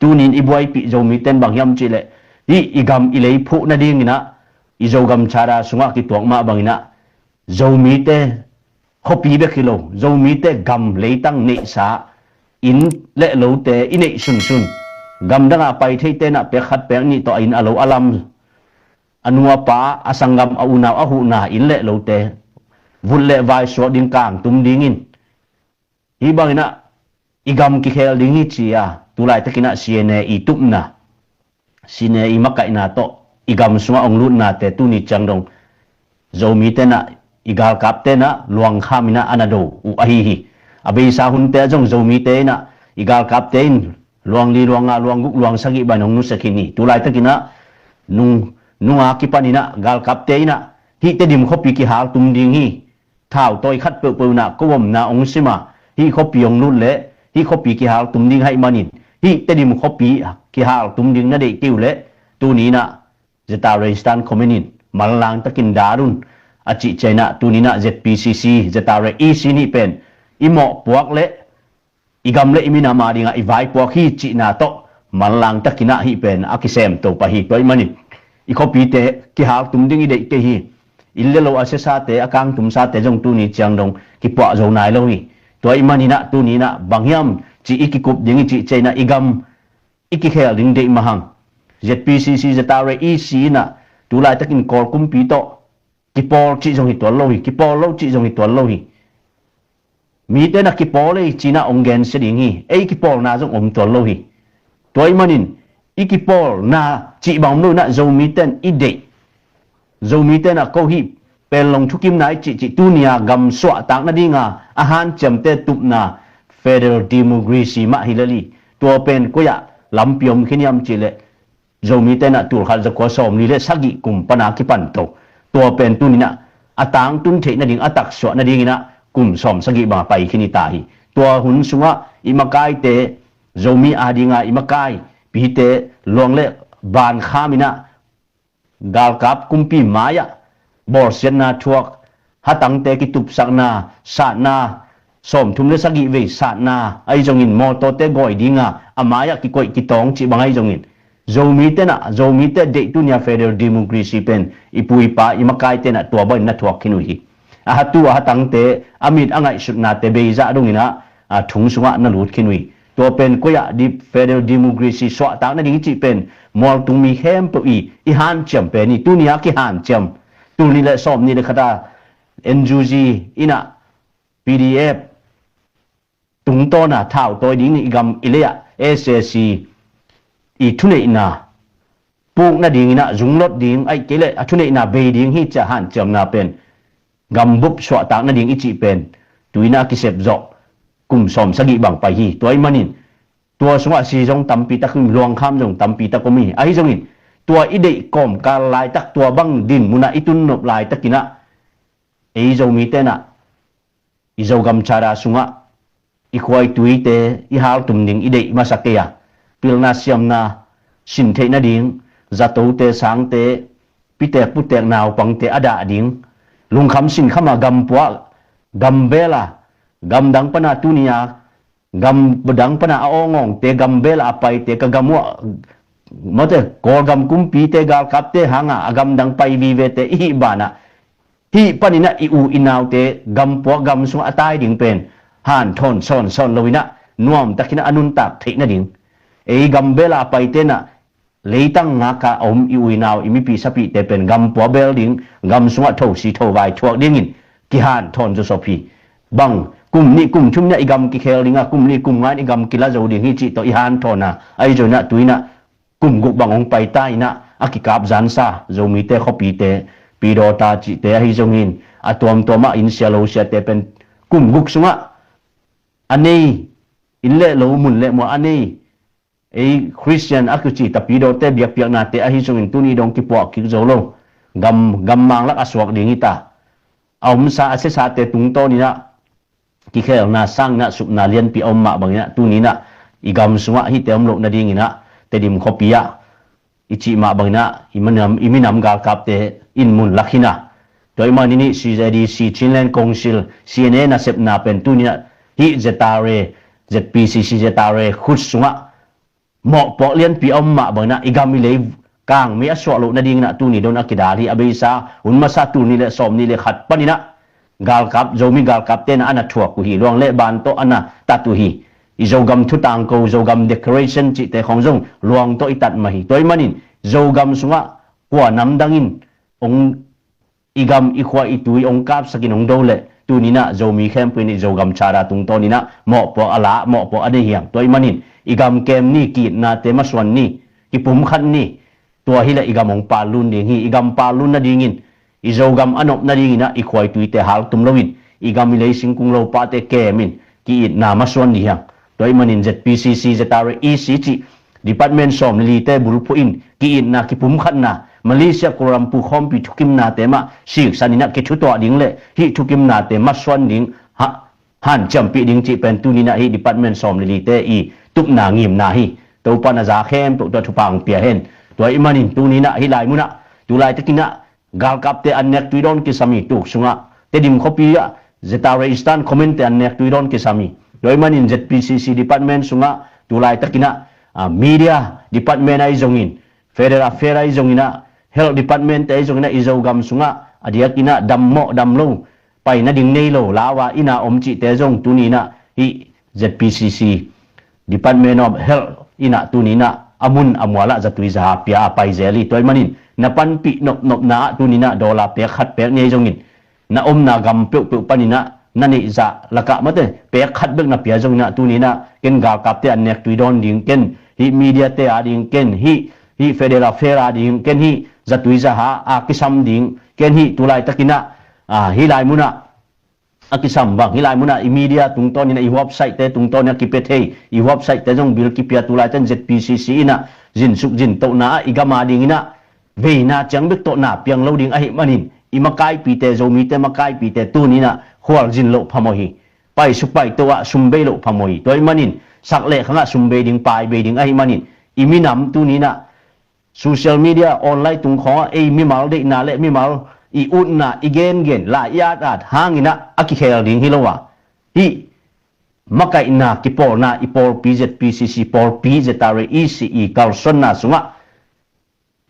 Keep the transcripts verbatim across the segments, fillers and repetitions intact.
Tunin i buaipih Zomite in bang hiam cihleh, hih i gam i lei phuh nadinginah i Zogam Charter sungah kituak mah banginah Zomite khuapi bek hi lo, Zomite gam leitang neihsa inn le lote i neih sunsun, gamdangah pai theite inah pek khat pek nih tawh a inn a lo a lam, a nu a pa, a sanggam, a unau a huhna inn le lote vut le vai suak ding, kangtum dingin, hih banginah i gam kikhel ding hi ci-a tulaitakinah C N A i tupna, C N A i makaihna tawh i gam sungah hong lutnate tuni ciang dong Zomite inah, i galkapte inah luangkham inah a na do uh ahi hi. A beisa hunte ah zong Zomite inah, i galkapte in luang li, luang nga, luang guk, luang sagih bang hong nusia khin hi. Tulaitakinah nung, nunga kipaninah galkapte inah hih Tedim khuapi kihal tum ding hi, thautawi khat peuhpeuh inah ko omna hong sima, hih khuapi hong lut leh hih khuapi kihal tum ding ahih manin, hih Tedim khuapi kihal tum ding na deih kei uh leh, tuni inah Z R A Stand Committee in manlang takin dal un, a cih ciang inah tuni inah Z P C C, Z R A E C nih pen i mawhpuak le i gam le i minam a dingah i vaipuak hi cihna tawh manlang takinah hih pen a kisemto pah hi. Tua ahih manin i khuapite kihal tum ding i deih kei hi. Inn le lo a siasate, a kangtumsate zong tuni ciang dong kipuah zo nai lo hi. Tua ahih maninah tuni inah bang hiam cih i kikup ding i cih ciang inah i gam i kikhel ding deih mah hang. Z P C C, Z R A E C inah tulaitakin Kawl kumpi tawh kipawl cih zong hi tuan lo hi, kipawl lo cih zong hi tuan lo hi. Mite inah kipawl ei ci-inah hong gensia ding hi. Ei kipawlna zong om tuan lo hi. Tua ahih manin i kipawlna cih bang om lo inah Zomite in i deih, Zomite inah ko hih Panglong thukimna i cihcih tuni-a gam suahtak nadinga a hanciamte tupna federal democracy mah hi lel hi. Tua pen koi-ah lampi om khin hiam cihleh, Zomite inah tulkhat zakua sawmli le sagih kum pana kipan to. Tua pen tuni inah a tangtun theih nading, a taksuah nadinginah kum sawm sagih banga pai khin hi ta hi. Tua hun sungah i makaite, Zomi a dinga i makai pite luang le ban kham inah galkap kumpi mai-ah bawlsiatna thuak, hatangte kitupsakna, satna, sawmthum le sagih vei satna, ahi zongin mawtawte gawi dinga a mai-ah kikoih kitawng cih bang ahi zongin, Zomite inah, Zomite deih tuni-a federal democracy pen i pu i pa, i makaite inah tua bangin na thuak khin uh hi. A hatu a hatangte a mit a ngaihsutnate beizah donginah a thong sungah na lut khin uh hi. Tua pen koi-ah di federal democracy suahtak nading i cih pen mualtung mi khempeuh i, i hanciam pen hi. Tuni-a kihanciam, tul nih le sawmnih le khat a N U G inah P D F tungtawna thautawi ding i gam i lei-ah S A C i thuneihna puk nadinginah zunglot ding, ahih kei leh a thuneihna bei ding hi ci-a hanciamna pen, gambup suahtak nading i cih pen tuni inah kisep zawh kum sawm sagih bang pai hi. Tua ahih manin tua sungah si zong tampi tak om, luangkham zong tampi tak om hi. Ahi zongin tua i deih kawmkal laitak, tua bang din munah i tunnop laitakinah ei Zomite inah i Zogam Charter sungah i khua i tuite i haltum ding i deih masa kei a, pilna siamna sin theih nading, zatote, sangte, pitek putek naupangte a dah ding, lungkham sinkham a gampuah, gambel a, gamdang pana tuni-a gamdang pana a awngawngte, gambel a paite, ka gam uh ah mawte, Kawlgam kumpite, galkapte hanga a gamdang pai vivete i hih banah, hih paninah i u i naute gampuak gam sungah a tai ding pen hanthawn sawnsawn loinah nuamtakinah a nuntak theih nading, ei gambel a paite inah leitang ngaka a om i u i nau, i mipi sapihte pen gampua bel ding, gam sungah thosi thovai thuak dingin kihanthawn zawsop hi. Bang kum nih kum thum inah i gam kikhel dinga, kum nih kum nga in i gam kila zo ding hi cih tawh i hanthawn a, ahi zongin ah tu-in ah kum guk bang hong paita in ah a kikap zansa Zomite khuapite, Pidawta cihte ahi zongin a tuamtuam ah inn sia lo siate pen kum guk sungah a nei, inn le lo, mun le mual a nei, ei Khristian a kici Tapidawte biakpiaknate ahi zongin tuni dong kipuah kik zo lo. Gam, gammang lak a suak ding hi ta. A omsa a siasate tungtawn in ah kikhelna sangin ah supna lianpi a om mah bangin ah tuni in ah i gam sungah hihte om loh nadingin ah Tedim khuapi ah i cih mah bangin ah i minam, i minam galkapte in mun lak hi na. Tua ahih manin hih C Z D C, Chinland Council, C N A nasepna pen tuni in ah hih Z R A, Z P C C Z R A khut sungah mawhpuak lianpi a om mah banginah i gam i lei kangmei a suah loh nadinginah tuni don a kidal hi. A beisa hun masa tul nih le sawm nih le khat paninah galkap, Zomi galkap tenah a na thuak uh hi. Luang le ban tawh a na tat uh hi. I Zogam thutangko, Zogam decoration cihte khong zong luang tawh i tat mah hi. Tua ih manin Zogam sungah kua namdang in ong i gam i khua i tui ong kapsakin ong do leh tuninah Zomi khempeuh in i Zogam chada tungtawninah mawhpuak a la, mawhpuak a nei hiang. Tua ih manin i gam kem ni, ki-itnate masuan ni, kipumkhat ni. Tua hileh i gam ong pallun ding hi. I gam pallun nadingin, i Zogam a nop nadinginah i khua i tuite haltum loin i gam i lei singkung lopate kemin ki-itna masuan dih hiang. Tua ih manin Z P C C, Z R A E C cih department sawm le lite bulphuh in ki-itna, kipumkhatna, Malaysia Kuala Lumpur khawmpi thukimnate mah siksaninah kithutuah ding le hih thukimnate masuan ding, ha, hanciampih ding cih pen tuninah hih department sawm le lite i tupna ngimna hi. Topa na za khempeuh tua thupha ong pia hen. Tua ih manin tuninah hih lai munah tulaitakinah galkapte an nek tui dawn kisam hi. Tuk sungah Tedim khuapi ah Z R A Eastern Command te an nek tui dawn kisam hi. Tua ih manin Z P C C department sungah tulaitakinah, ah, media department ahi zongin, Federal Affair ahi zonginah, Health Department te ahi zonginah i Zogam sungah a diakinah dammawh damlo, pai nading nei lo, lau a inn a om cihte zong tuninah hih Z P C C Department of Health inah tuninah a mun a mualah zatui zaha pia a pai zel hi. Tua ih manin na panpih nopnopna ah tuninah dollar pek khat pek nih ahi zongin na omna gam peuhpeuh paninah na neih zah lakah mate pek khat bek na pia zonginah tuninah ken galkapte an nek tui dawn ding, ken hih mediate a ding, ken hih, hih Federal Affair a ding, ken hih zatui zaha a kisam ding, ken hih tulaitakinah, ah, hih lai munah a kisam bang, hih lai munah i media tungtawninah, i website te tungtawninah kipia thei, i website te zong bil kipia, tulaiten Z P C C inah zinsuk zintohna ah i gam a dinginah veina ciang bek tawh na piang lo ding ahih manin i makaipite, Zomite makaipite tuninah khualzin loh phamawh hi. Paisupaito ah sumbei loh phamawh hi. Tua ih manin sak leh khangah sumbei ding, paibei ding ahih manin i minam tuninah social media online tung khawngah ei mimal deihna le mimal i utna i gengen, la i atat hanginah a kikhel ding hi lo a, hih makaihna, kipawlna, i pawlpi Z P C C pawlpi, Z R A E C i kalsuanna sungah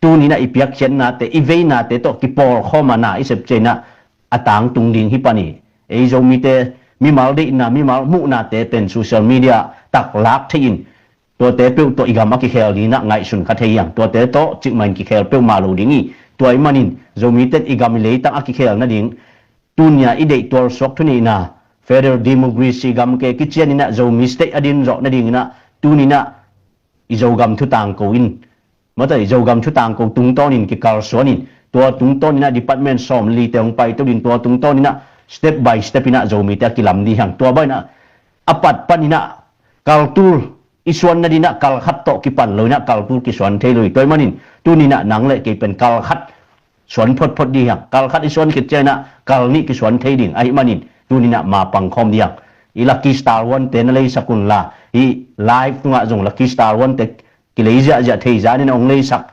tuninah i piakkhiatnate, i veinate tawh kipawlkhawm a na i sep cianginah a tangtung ding hi pan hi. Ei Zomite mimal deihna, mimal muhnate pen social media taklak thei in tuate peuh tawh i gam a kikhel dinginah ngaihsun kha thei hiang. Tuate tawh cikmah in kikhel peuhmah lo ding hi. Tua ih manin Zomite in i gam i leitang a kikhel nading, tunia i deih tualsuak thuneihna, federal democracy gamke kicianinah Zomi state a din zawh nadinginah tuninah i Zogam thutangko in, mate, i Zogam thutangko tungtawnin kikalsuanin, tua tungtawninah department sawm le lite hong paito din, tua tungtawninah step by step inah Zomite a kilam dih hiang. Tua bainah a pat paninah kaltul i suan nadinah kal khat tawh kipan loinah kaltul kisuan thei lo hi. Tua ih manin tuninah nang le kei pen kal khat suan photphot dih hiang. Kal khat i suan khit cianginah kal nih kisuan thei ding ahih manin tuninah mapang khawm dih hiang. I Lucky Star One te na leisak unla, i live tungah zong Lucky Star One te kilei ziahziah thei zanin a hong leisak,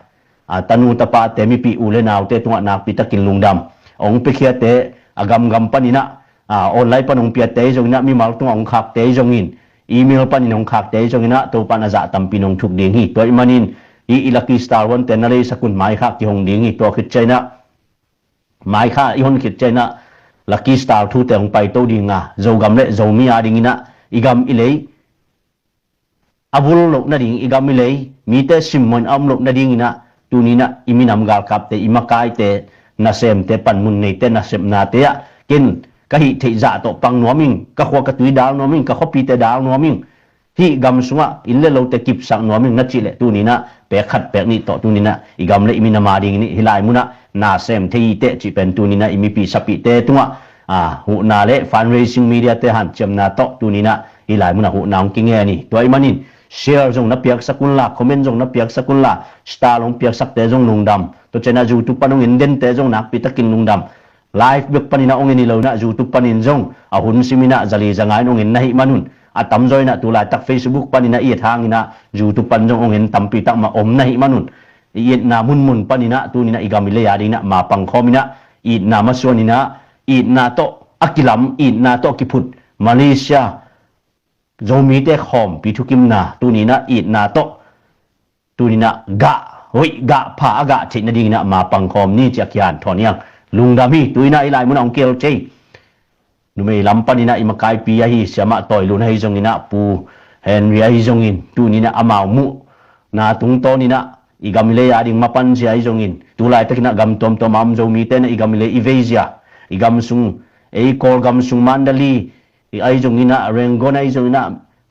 a, tanu tapate, mipi u le naute tungah nakpitakin lungdam. A hong piakhiate, a gamgam paninah, a, online pan hong piate ahi zonginah, mimal tungah hong khakte ahi zongin, email panin hong khakte ahi zonginah Topan a zah tampi nong thuk ding hi. Tua ih manin hih i Lucky Star One te na leisak un, maikhak kihong ding hi. Tua khit cianginah maikha i hon khit cianginah Lucky Star thute hong paito dinga, Zogam le Zomi a dinginah i gam i lei a vul loh nading, i gam i lei mite simmawhin a om loh nadinginah tuninah i minam galkapte, i makaite, nasemte, panmun neite, nasepnate ah ken ka hih theih zah tawh pang nuam ing, ka khua ka tui dal nuam ing, ka khuapite dal nuam ing, hih gam sungah inn le lote kipsak nuam ing na cih leh tuninah pek khat pek nih tawh tuninah i gam le i minam a dingin hih lai munah na sem thei hi teh cih pen tuninah i mipi sapihte tungah, a, huhna le fundraising media te hanciamna tawh tuninah hih lai munah huhna hong kingen hi. Tua ih manin share zong na piaksak unla, comment zong na piaksak unla, star hong piaksakte zong lungdam. Tua cianginah YouTube pan hong en dente zong nakpitakin lungdam. Live bek paninah hong en hi loinah YouTube panin zong a hun siminah zali zanga in hong en na hih manun, a tamzaw inah tulaitak Facebook paninah i et hanginah YouTube pan zong hong en tampi tak mah om na hih manun, i etna munmun paninah tuninah i gam i lei a dinginah mapang khawminah itna masuaninah itna tawh a kilam, itna tawh a kiphut Malaysia Zomite khawmpi thukimna tuninah itna tawh Tuninah gah hoih gah pha a gah theih nadinginah ma pangkhawm ni ci a kihanthawn hiang. Lungdam hi. Tuinah i lai munah hong kihel thei numei lam paninah i makaipi ahi Siamah Tawi Lun ahi zonginah Pu Henry ahi zongin tuninah amau muhna tungtawninah i gam i lei a ding mapanzia ahi zongin tulaitakinah gam tuamtuam a om Zomite na i gam i lei i veizia i gam sung ei Kawlgam sung Mandali i ahi zonginah Rangoon ahi zonginah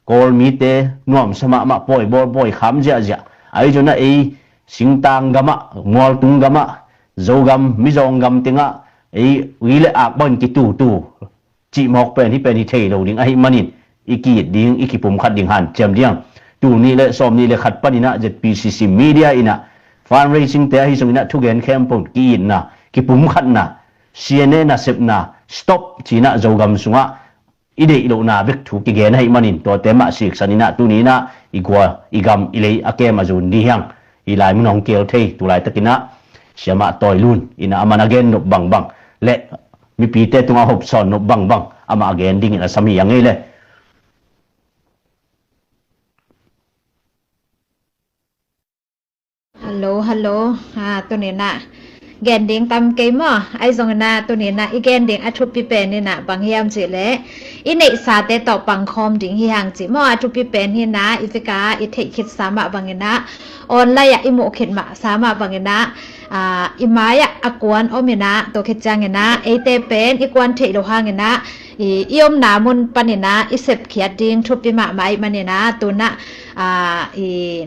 Kawl mite nuamsa mahmah pawi bawl pawi kham ziahziah ahi zonginah ei singtang gamah mualtung gamah Zogam Mizawng gam tengah ei ui le ak bawin kitutu cihmawk pen hi pen hi thei lo ding ahih manin i ki-it ding i kipumkhat ding hanciam diang. Tul nih le sawm nih le khat paninah Z P C C media inah fundraising te ahi zonginah thugen khempeuh ki-itna kipumkhatna C N A nasepna stop cinah Zogam sungah i deih lohna bek thu kigen ahih manin tuate mah siksaninah tuninah i gua i gam i lei a kem a zun di hiang. I lai mun hong kihel thei tulaitakinah Siamah Tawi Lun inah a man a gen nop bangbang le mipite tungah hopsawn nop bangbang amah a gen dingin a sam hi a ngei le. Hallo, hallo. Ah, tuninah gen ding tam kei maw? Ahi zonginah tuninah i gen ding a thupi pen inah bang hiam cihleh i neihsate tawh pangkhawm ding hi hang cih maw? A thupi pen hinah i veka i theih khitsa mah banginah online ah i muh khit mah sa mah banginah ah, i mai-ah a kuan ominah tua khit cianginah eite pen i kuan theih lo hanginah i, i omna mun paninah i sepkhiat ding thupi mahmah ih maninah tunah ah, i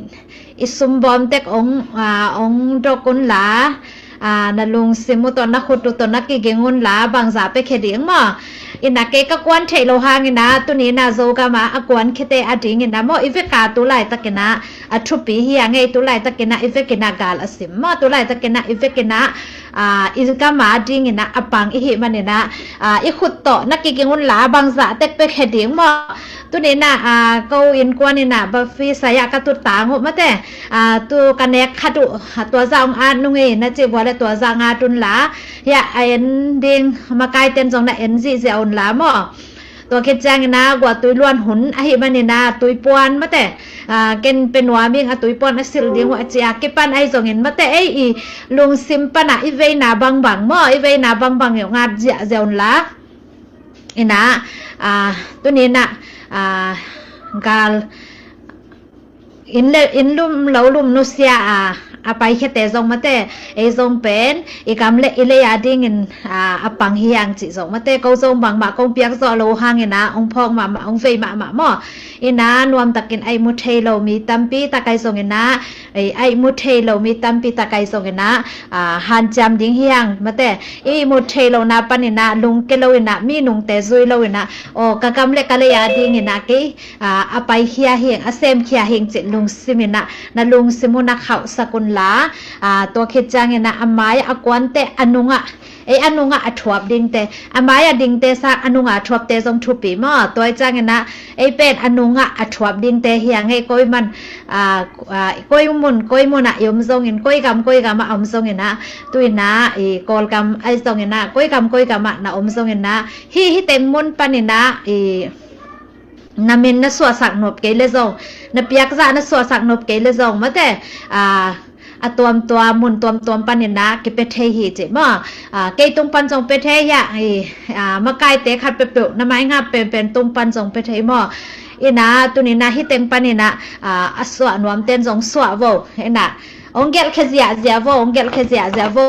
i sumbawm tek ong, ah, ong dok unla, ah, na lungsim uh tawh na khut uh tawh na kiging unla bangzah pia khia ding maw? Inah kei ka kuan theih lo hanginah tuninah Zogam ah a kuan khiate a dinginah maw i veka tulaitakinah a thupi hi a ngei tulaitakinah i vekinah gal a sim maw tulaitakinah i vekinah ah, i gam a dinginah a pang i hih maninah ah, i khut tawh na kiging unla bangzah tek pia khia ding maw? Tuninah ah, ko innkuan inah bafi saya ka tut tang uh mate ah, tu ka nek khat uh ah, tua zah ong at nung ei na cih vua le tua zah ngat unla hiah a en ding makaiten zong na en zihziah unla maw? Tua khit cianginah gua tui luan hun ahih maninah tui puan mate ah, ken pe nuam ing a tui puan a silh ding uh a ci a kipan ahi zongin mate ei i lungsim panah i veina bangbang maw i veina bangbang i ngat ziahziah unla. Inah ah, tuninah ah, gal inn le inn lum lo lum nusia a a paikhiate zong mate ei zong pen i gam le i lei a dingin ah, a pang hi hang cih zong mate ko zong bangmah kong piak zawh lo hanginah ong phawk mahmah ong vei mahmah maw? Inah nuamtakin a ihmu thei lo mi tampi tak ahi zonginah ei a ihmu thei lo mi tampi tak ahi zonginah ah, hanciam ding hi hang mate i ihmu thei lohna paninah lungke loinah mi nungte zui loinah aw ka gam le ka lei a dinginah kei ah, a paikhia hing a semkhia hing cih lungsiminah na lungsim uh na khauhsak unla ah, tua khit cianginah a mai a kuante a nungah ei a nungah a thuap dingte a mai a dingte sang a nungah a thuapte zong thupi maw? Tua i cianginah ei pen a nungah a thuap dingte hi a ngei koi man ah, ah, koi mun koi munah i om zongin koi gam koi gamah a om zonginah tuinah i Kawlgam ahi zonginah koi gam koi gamah na om zonginah hih hih teng mun paninah i na min na suahsak nop kei le zong na piakzah na suahsak nop kei le zong mate ah, a tuamtuam mun tuamtuam paninah kipia thei hi cih maw? Ah, kei tung pan zong pia thei hiah i ah, makaite khat peuhpeuh na maingap penpen tung pan zong pia thei maw? Inah tuninah hih teng paninah ah, a suah nuamten zong suah vo inah ong gelhkhia ziahziah vo ong gelhkhia ziahziah vo.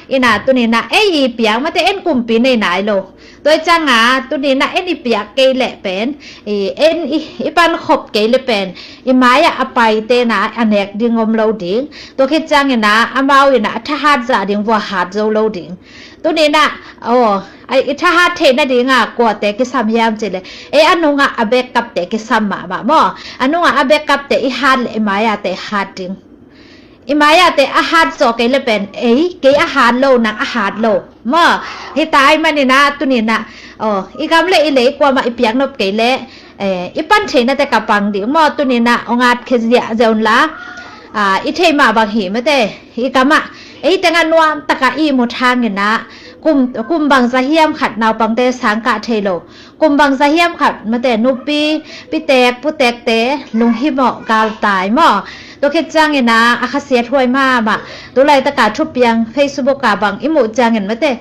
Inah tuninah ei i piak mate en kumpi nei nai lo. Tua i cianga tuninah en i piak kei leh pen i en i, i pankhop kei le pen i mai-ah a paite na a nek ding om lo ding. Tua khit cianginah amau inah a thahat zah ding vua hat zo lo ding. Tuninah aw i thahat theih nadinga kuate kisam hiam cihleh ei a nungah a bekkapte kisam mahmah maw? A nungah a bekkapte i hat leh i mai-ahte hat ding. I mai-ahte a hat zawh kei le pen ei kei a hat lo nang a hat lo maw? Hita ahi maninah tuninah aw i gam le i lei kuamah i piaknop kei le eh, i pan theinate ka pang ding maw? Tuninah ong at khia ziahziah unla ah, i thei mah bang hi mate i gamah ei tengah nuamtaka i ihmut hanginah kum, kum bangza hiam khat naupangte sangkah thei lo kum bangza hiam khat mate nupi pitek putekte lunghimawh galtai maw? Tua khit ciangin ah a khasiat huai mahmah. Tulaitaka thupiang Facebook ah bang i muh ciangin mate,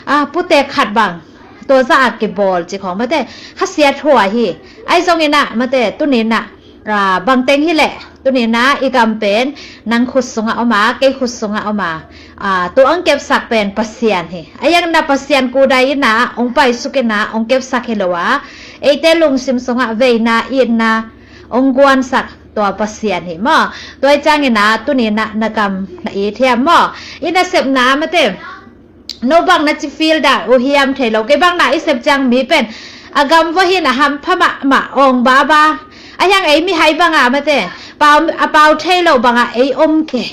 ah, putek khat bang tua zah a kibawl ci khawng mate, khasiat huai hi. Ahi zongin ah mate, tuni-in ah, ah, bangteng hileh, tuni-in ah i gam pen nang khut sungah om a, kei khut sungah om a, ah, tua hong kepsak pen Pasian hi. Ahi zongin ah Pasian kudai in ah hong paisuk in ah hong kepsak hi lo a, eite lungsim sungah veina, itna hong guansak tua Pasian hi maw. Tua ahih ciangin ah tuni-in ah na gam na it hiam maw? I nasepna mate, no bang na ci feel dah uh hiam thei lo. Kei bang na i sep ciang mi pen a gam vua hi na hampha mahmah, awng baba. Ahi zong ei mihai bangah mate, pau, a pau thei lo bangah ei om kei.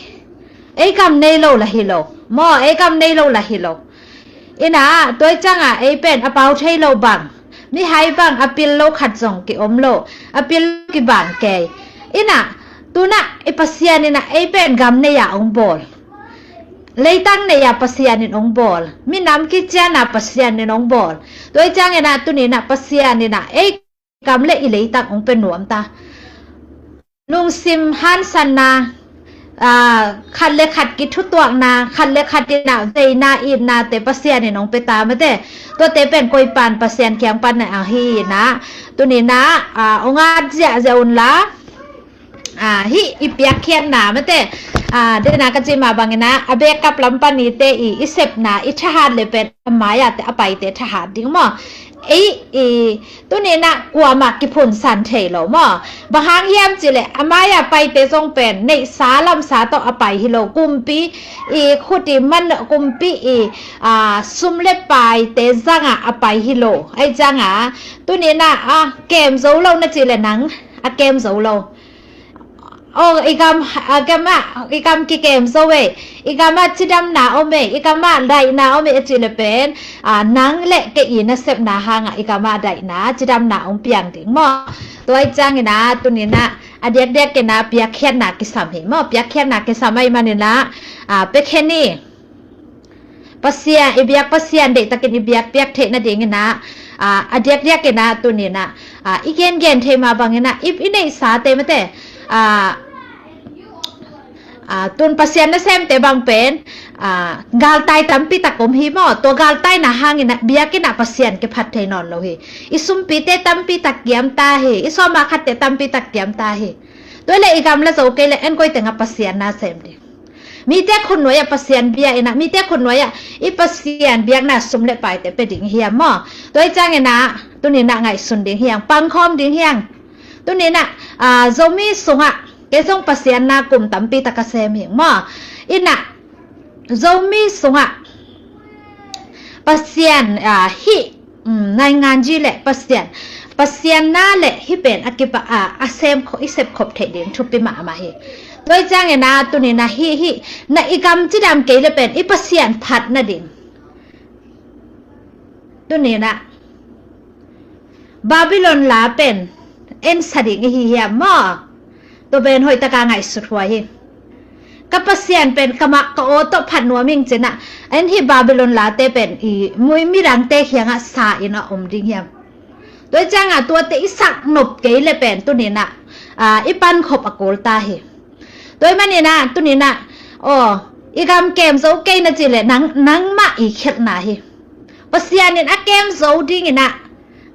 Ei gam nei lo lah hi lo maw, ei gam nei lo lah hi lo. In ah tua ahih ciangah ei pen a pau thei lo bang, mihai bang a pil lo khat zong ki-om lo, a pil lo kibang kei. In ah tu-in ah i Pasian in ah ei pen gam nei-a hong bawl, leitang nei-a Pasian in hong bawl, minam kician-a Pasian in hong bawl. Tua ahih ciangin ah tuni-in ah Pasian in ah ei gam le i leitang hong pia nuam ta. Lungsim hansanna, ah, khat le khat kithutuakna, khat le khat in ah veina, itnate Pasian in hong pia ta mate. Tuate pen koi pan, Pasian kiang pan na ahi in ah, tuni-in ah, ah, hong at ziahziah un la. Ah, hih i piakkhiatna mate, ah, dena ka cih mah bangin ah a backup lam pan ite i, i sepna, i thahat le pen a mai-a te a paite thahat ding maw. Ei i tuni-in ah kuamah kiphunsan thei lo maw. Bang hang hiam cih leh a mai-a paite zong pen neihsa lamsa tawh a pai hi lo, kumpi i khut i man, kumpi i, ah, sum le paite zangah a pai hi lo. Ahi ciangah tuni-in ah, ah, kem zo lo na cih leh nang a kem zo lo. Oh, i gam, a gam ah, i gam kikem zo e, i gam ah cidamna om e, i gam ah daihna om e, a cih le pen, ah, nang le kei i nasepna hangah i gam ah daihna, cidamna hong piang ding maw. Tua ahih ciangin ah tuni-in ah a diakdiakin ah piakkhiatna kisam hi maw, piakkhiatna kisam ahih manin ah, ah, pia khen ni. Pasian, i biak Pasian deihtakin i biak piak theih nadingin ah, ah, a diakdiakin ah tuni-in ah, ah, i gengen thei mah bangin ah i, i neihsate mate, ah, ah, tun Pasian nasemte bang pen, ah, galtai tampi tak om hi maw. Tua galtaina hangin ah biakinn ah Pasian kiphat thei nawn lo hi. I sumpite tampi tak kiam ta hi, i sawma khatte tampi tak kiam ta hi. Tua le i gamla zo kei le en koi tengah Pasian na sem ding. Mite khutnuai-ah Pasian bia in ah, mite khutnuai-ah i Pasian biakna sum le paite pia ding hiam maw. Tua ahih ciangin ah tuni-in ah ngaihsun ding hiang, pangkhawm ding hiang. Tuni-in ah, ah, Zomi sungah kei zong Pasian na kum tampi tak ka sem hiang maw. In ah Zomi sungah Pasian, ah, hih, um, nainganji le Pasian, Pasian na le hih pen a kipa, ah, a sem kho, i sep khop theih ding thupi mahmah hi. Tua ahih ciangin ah tuni-in ah hih, hih na i gam cidam kei le pen i Pasian phat nading, tuni-in ah Babylon la pen en sa ding i hi hiam maw. Tua pen hoih taka ngaihsut huai hi. Ka Pasian pen ka mah ka aw tawh phat nuam ing ci-in ah, en hih Babylon late pen i mui midangte kiangah sa in a om ding hiam. Tua ahih ciangah tuate i sak nop kei le pen tuni-in ah, ah, i pankhop a kul ta hi. Tua ahih manin ah tuni-in ah, aw, i gam kem zo kei na cih leh nang, nangmah i khialhna hi. Pasian in a kem zo dingin ah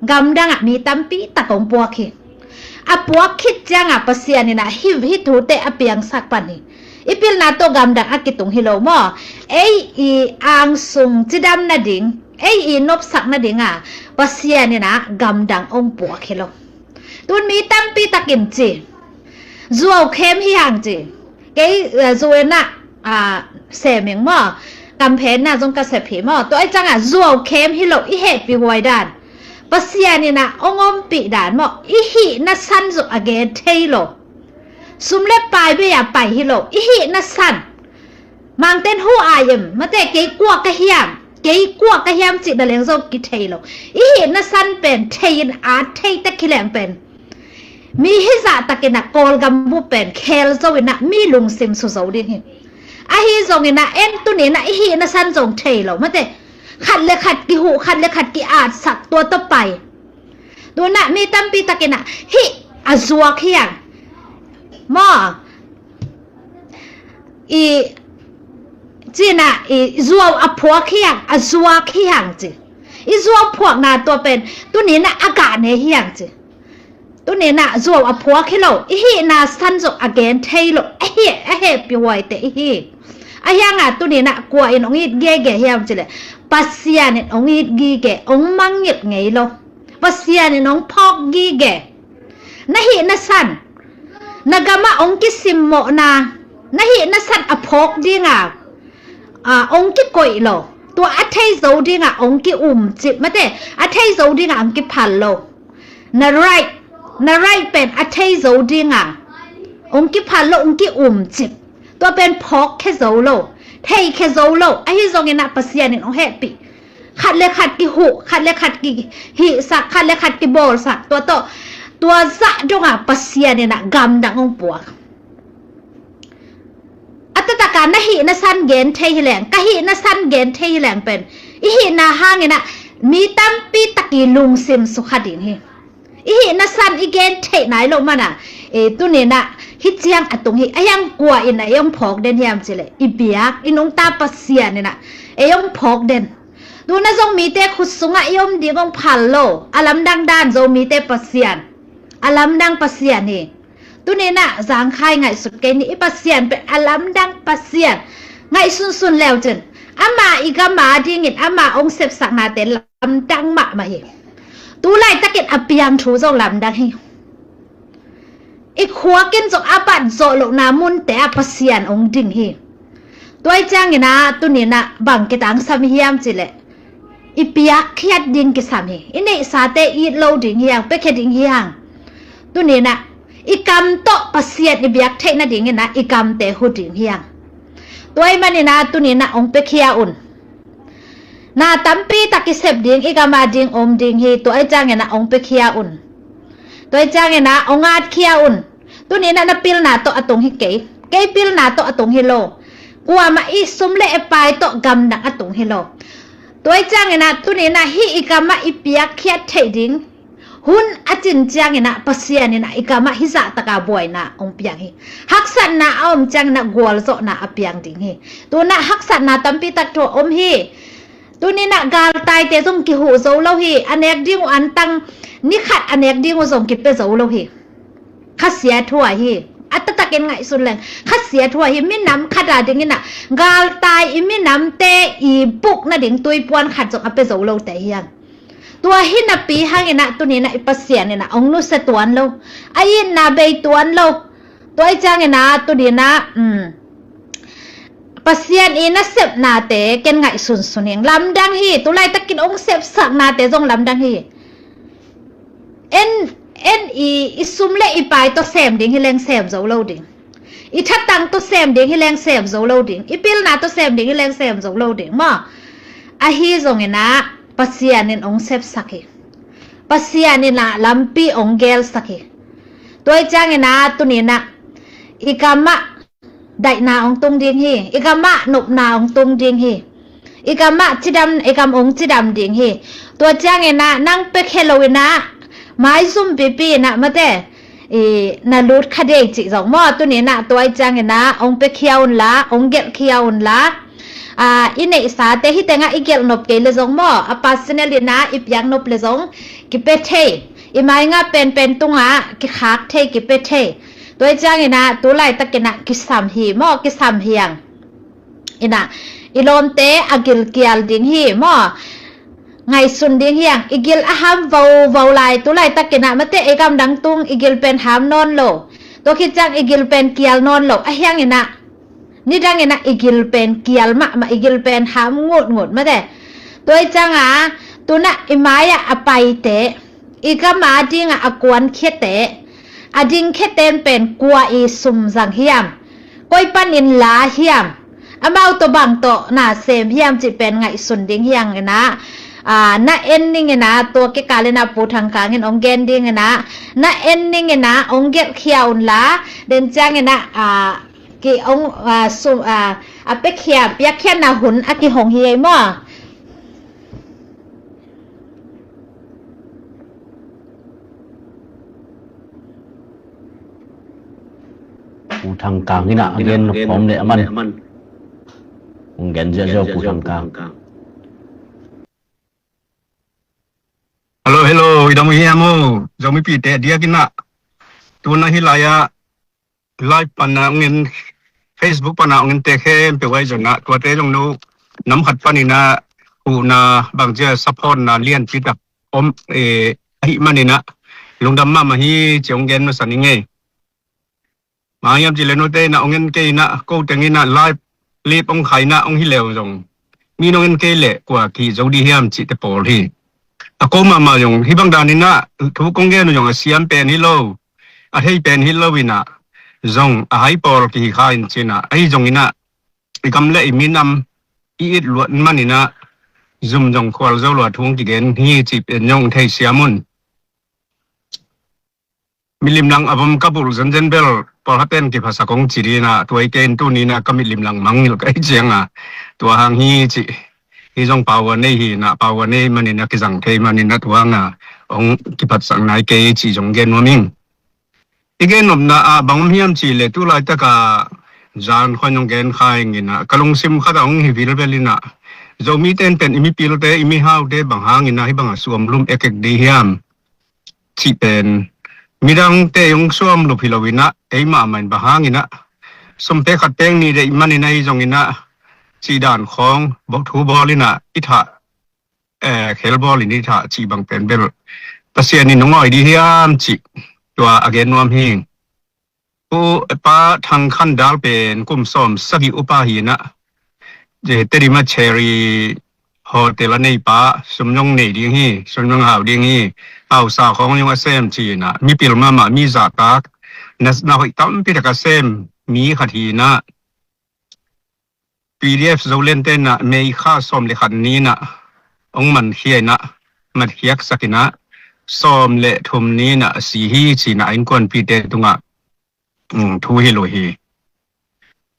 gamdangah mi tampi tak hong puak hi. A puak khit ciangah Pasian in ah hih, hih thute a piangsak pan hi. I pilna tawh gamdang a kitung hi lo maw. Ei i angsung cidam nading, ei i nopsak nading ah Pasian in ah gamdang hong puak hi lo. Tun mi tampi takin ci, zuau khem hi hang ci. Kei, eh, zu in ah, ah, sem ing maw. Kamphenna zong ka sep hi maw. Tua ahih ciangah zuau khem hi lo, i hehpih huai dan, Pasian in ah hong ompih dan maw. I hihna san zong a gen thei lo. Sum le pai bei-a pai hi lo, i hihna san. Mangten hu ai em, mate, kei kua ka hiam, kei kua ka hiam cih na leng zong kithei lo. I hihna san pen thei in, a thei tek hi leng pen mi hizah takin ah Kawlgam bup pen khel zo in ah mi lungsim su zo ding hi. Ahi zongin ah en tuni-in ah i hihna san zong thei lo, mate. Khat le khat kihuh, khat le khat ki-atsak, tua tawh pai. Tu-in ah mi tampi takin ah hih a zuak hiang maw. i, cina i zuau a phuak hi hang, a zuak hi hang ci. I zuau phuakna tua pen tuni-in ah a gah ne hi hang ci. Tuni-in ah zuau a phuak hi lo, i hihna san zong a gen thei lo, a heh, a hehpih huaite i hi. Ahih hangin tuni-in ah kua in hong it gige hiam cih leh, Pasian in hong it gige, hong mangngilh ngei lo. Pasian in hong phawk gige. Na hihna san, na gamah hong kisimmawhna, na hihna san a phawk ding a, a, hong kikoih lo. Tua a thei zo ding a hong ki-umcip, mate, a thei zo ding a hong kiphal lo. Na right, na right pen a thei zo ding a hong kiphal lo, hong ki-umcip. Tua pen phawk khia zo lo, thei khia zo lo. Ahi zongin ah Pasian in hong hehpih. Khat le khat kihuh, khat le khat kihihsak, khat le khat kibawlsak. Tua tawh, tua zah dong a Pasian in ah gamdang hong puak. A taktak a na hihna san gen thei hi leng, ka hihna san gen thei hi leng pen, i hihna hangin ah mi tampi tak i lungsim sukha ding hi. I hihna san i gen theih nai loh man a, e, tuni-in ah hih ciang a tung hi. Ahih hang kua in ah ei hong phawk den hiam cih leh, i biak, i nungta Pasian in ah ei hong phawk den. Tu-in ah Zomite khut sungah i om ding hong phal lo. A lamdang dan Zomite Pasian, a lamdang Pasian hi. Tuni-in ah zangkhai ngaihsut kei ni, i Pasian pen a lamdang Pasian. Ngaihsunsun le uh cin, ama i gam a dingin ama hong sepsaknate lamdang mahmah hi. Tu laitakin a piang thu zong lamdang hi. I khuak in zong a bat zawh lohna munte ah Pasian hong ding hi. Tua ahih ciangin ah tuni-in ah bang kitangsam hiam cih leh, i piakkhiat ding kisam hi. I neihsate it lo ding hi hang, piakkhiat ding hi hang. Tuni-in ah i kam tawh Pasian i biak theih nadingin ah i kamte huh ding hi hang. Tua ahih manin ah tuni-in ah hong piakhia un. Na tampi tak i sep ding, i gam a ding om ding hi. Tua ahih ciangin ah hong piakhia un. Tua ahih ciangin ah hong atkhia un. Tuni-in ah na pilna tawh a tung hi kei. Kei pilna tawh a tung hi lo. Kuamah i sum le i pai tawh gamdang a tung hi lo. Tua ahih ciangin ah tuni-in ah hih i gam ah i piakkhiat theih ding hun a cin ciangin ah Pasian in ah i gam ah hih zah tak a buaina hong piang hi. Haksatna a om ciangin ah gualzawhna a piang ding hi. Tu-in ah haksatna tampi tak thu a om hi. Tuni-in ah galtaite zong kihuh zo lo hi. A nek ding uh antang ni khat a nek ding uh zong kipia zo lo hi. Khasia thu ahi hi. A taktakin ngaihsun leng, khasia thu ahi hi. Minam khat a dingin ah galtai i minamte i buk nading tuipuan khat zong a pia zo lote hi hang. Tua hi napi hangin ah tuni-in ah i Pasian in ah hong nusia tuan lo. A itna bei tuan lo. Tua ahih ciangin ah tuni-in ah, um, Pasian i nasepnate ken ngaihsunsun ing. Lamdang hi. Tu laitakin hong sepsaknate zong lamdang hi. En, en i, i sum le i pai tawh sem ding hi leng sem zo lo ding. I thatang tawh sem ding hi leng sem zo lo ding. I pilna tawh sem ding hi leng sem zo lo ding maw. Ahi zongin ah Pasian in hong sepsak hi. Pasian in ah lampi hong gelsak hi. Tua ahih ciangin ah tuni-in ah i gam ah daihna hong tung ding hi. I gam ah nopna hong tung ding hi. I gam ah cidam, i gam hong cidam ding hi. Tua ciangin ah nang piakhia lo-in ah maizum pipi in ah mate, i, na lut kha dei cih zong maw. Tuni-in ah tua ahih ciangin ah hong piakhia un la, hong gelhkhia un la. A, i neihsate hih tengah i gelh nop kei le zong maw, a personal in ah i piak nop le zong kipia thei. I maingah penpen tungah kikhak thei, kipia thei. Tua ahih ciangin ah tu laitakin ah kisam hi maw, kisam hi hang. In ah i lawmte a gilkial ding hi maw. Ngaihsun ding hi hang. I gil a ham vauvau lai, tu laitakin ah mate, i gamdang tung i gil pen ham nawn lo. Tua khit ciang i gil pen kial nawn lo. Ahih hangin ah nidangin ah i gil pen kial mahmah, i gil pen ham ngutngut mate. Tua ahih ciangin ah tu-in ah i mai-ah a paite, i gam a dingah a kuankhiate, a dingkhiate pen kua i sum zang hiam, koi panin la hiam, amau tawh bang tawh na sem hiam cih pen ngaihsun ding hi hangin ah, a, na en ning in ah, tua kikal in ah Pu Thang Khang in hong gen ding in ah, na en ning in ah hong gelhkhia un la. Den ciangin ah, a, ki hong, a, sum, a, a piakhia, piakkhiatna hun a kihong hi ei maw. Pu Thang Kang in ah a gen nop om leh a man. Hong gen ziahziah uh Pu Thang Kang. Hello, hello, i dam uh hiam uh? Zomipite a diakin ah tuna hih lai-ah live pan a hong en, Facebook pan a hong ente khempeuh ahi zongin ah tuate zong nu nam khat panin ah huhna bangci a supportna lianpi tak om, eh, ahih manin ah lungdam mahmah hi ci hong gen masa ning ei. Bang hiam cih leh note in ah hong en kei in ah ko teng in ah live clip hong khai in ah hong hi leu zong mi nong en kei leh kua kihih zo ding hiam cihte pawl hi. A ko mahmah zong hih bang danin ah thu kong gen uh zong a siam pen hi lo, a thei pen hi lo in ah zong a hai pawl kihi kha in ci in ah, ahi zongin ah i gam le i minam i it luat manin ah zum zong khual zo lua thu hong kigen hi cih pen zong thei siam un. Milim lang a vom ka bulh zenzen bel pawlkhatten kiphasak hong ci ding in ah tua hi kei in tuni in ah ka milim lang mangngilh ka hih ciang a, tua hang hi cih. Hih zong power nei hi in ah, power nei manin ah kizang thei manin ah tua hang a hong kiphatsak nai kei cih zong gen nuam ing. I gen nopna ah bang om hiam cih leh tu laitak a zan khuan hong gen kha ing in ah ka lungsim khat ah hong hi vilvel in ah, Zomite in pen i mipilte, i mihaute bang hangin ah hih bang a suamlum ekek ding hiam cih pen midangte hong suamlup hi lo in ah ei mahmah in bang hangin ah sum pek khat pek nih deih manin ahi zongin ah cih dan khawng thu bawl in ah i thah, eh, khel bawl in i thah cih bang pen bel Pasian in hong awi ding hiam cih tua a gen nuam hi. Pu Pa Thang Khan Dal pen kum sawm sagih upa hi in ah, eh, Tedim a Cherry Hotel a neipa, sum zong nei ding hi, sum zong hau ding hi, hausa khawng zong a sem ci in ah mipil mahmah, mi zahtak, na, na hoih tampi tak a sem mi khat hi in ah, P D F Zoland te in ah May kha sawm le khat ni in ah hong mankhia in ah, matkhiaksak in ah sawm le thum ni in ah a si hi ci in ah a innkuanpihte tungah, um, thu hilh uh hi.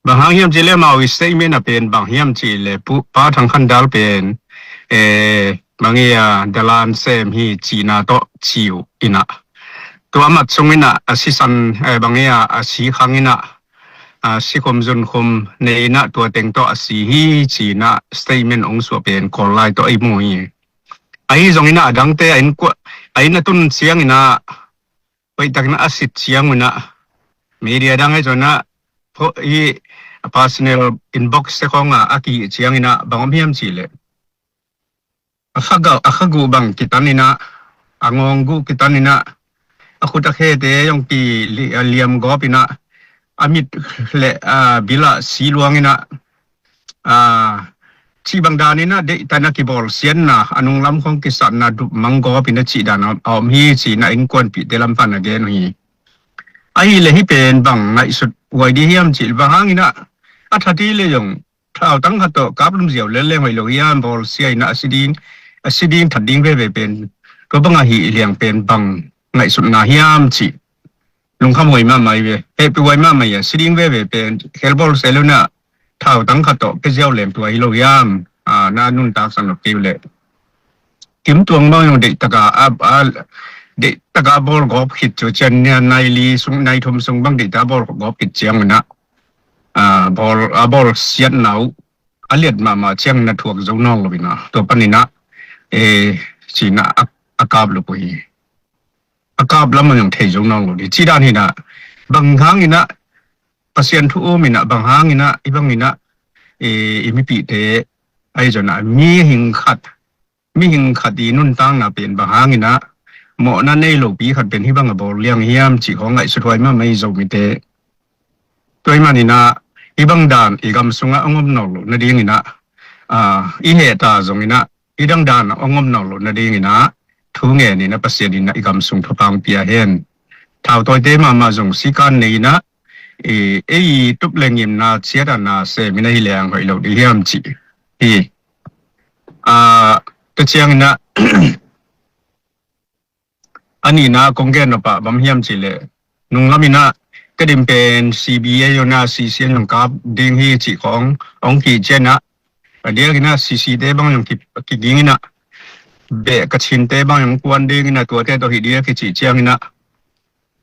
Bang hang hiam cih leh amau i statement ah pen bang hiam cih leh Pu Pa Thang Khan Dal pen, eh, bang hi a dalan sem hi cihna tawh ci uh in ah, tua mat sung in ah a sisan, eh, bang hi a a si khang in ah, a sikhum zunkhum nei in ah tua teng tawh a si hi ci in ah statement hong suah pen Kawl lai tawh i mu hi. Ahi zongin ah a dangte a inn kua, a inn a tun ciangin ah hoih takin a sit ciang un ah media dang ahi zongin ah pho-, i personal inbox te khawng ah a kihih ciangin ah bang om hiam cih leh a kha guh, a kha guh bang kitan in ah, a ngawng guh kitan in ah, a khut a khete zong ki li-, a liam gawp in ah, a mit le, a, bil ah si luang in ah, a, cih bang dan in ah deihtak in a kibawlsiatna, a nunglam khawng kisatna dup mang gawp in ah cih dan a, a om hi ci in ah innkuanpihte lam pan a gen uh hi. Ahih leh hih pen bang ngaihsut huai ding hiam cih leh bang hangin ah a that hi leh zong thautang khat tawh kap lum ziau lel leng hoih lo hiam, bawlsia in ah a si ding, a si ding that ding veve pen tua bang ahih liang pen bang ngaihsutna hiam cih lungkham huai mahmah hi ve. Hehpih huai mahmah hi a, si ding veve pen khel bawl se lo in ah thautang khat tawh pia ziau leng tua hi lo hiam? A, na nuntaksak nop kei uh leh. Kim Tuang bang zong deihtak a, a, a, deihtak a bawl gawp khit cu cian nia nai li sung, nai thum sung bang deihtak a bawl gawp khit ciang un ah, a, bawl, a bawlsiatna uh a liat mahmah ciangin a thuak zo nawn lo in ah, tua panin ah, e, ci in ah a, a kap lup uh hi. A kap lam ah zong thei zo nawn lo ding. Cih dan hi in ah, bang hangin ah Pasian thu um in ah, bang hangin ah, i bang in ah, e, i mipihte ahi zongin ah, mihing khat, mihing khat i nuntakna pen bang hangin ah mawhna nei lopi khat pen hih bang a bawl liang hiam cih khawng ngaihsut huai mahmah hi Zomite. Tua ahih manin ah hih bang dan i gam sungah hong om nawn loh nadingin ah, a, i heh ta zongin ah hih dang dan ah hong om nawn loh nadingin ah thu ngen in ah Pasian in ah i gam sung thupha hong pia hen. Thautawite mahmah zong sikan nei in ah, i, ei tup le ngimna ciat a na sem in ah hi leng hoih lo ding hiam cih hi. A, tua ciangin ah a nihna kong gen nop ah bang hiam cih leh, nunglam in ah Tedim pen C B A zong in ah C C A zong kap ding hi cih khawng hong kihih ciangin ah, a diakin ah C C te bang zong ki, kiging in ah, beh Kachinte bang zong kuan ding in ah tuate tawh hi ding a kicih ciangin ah,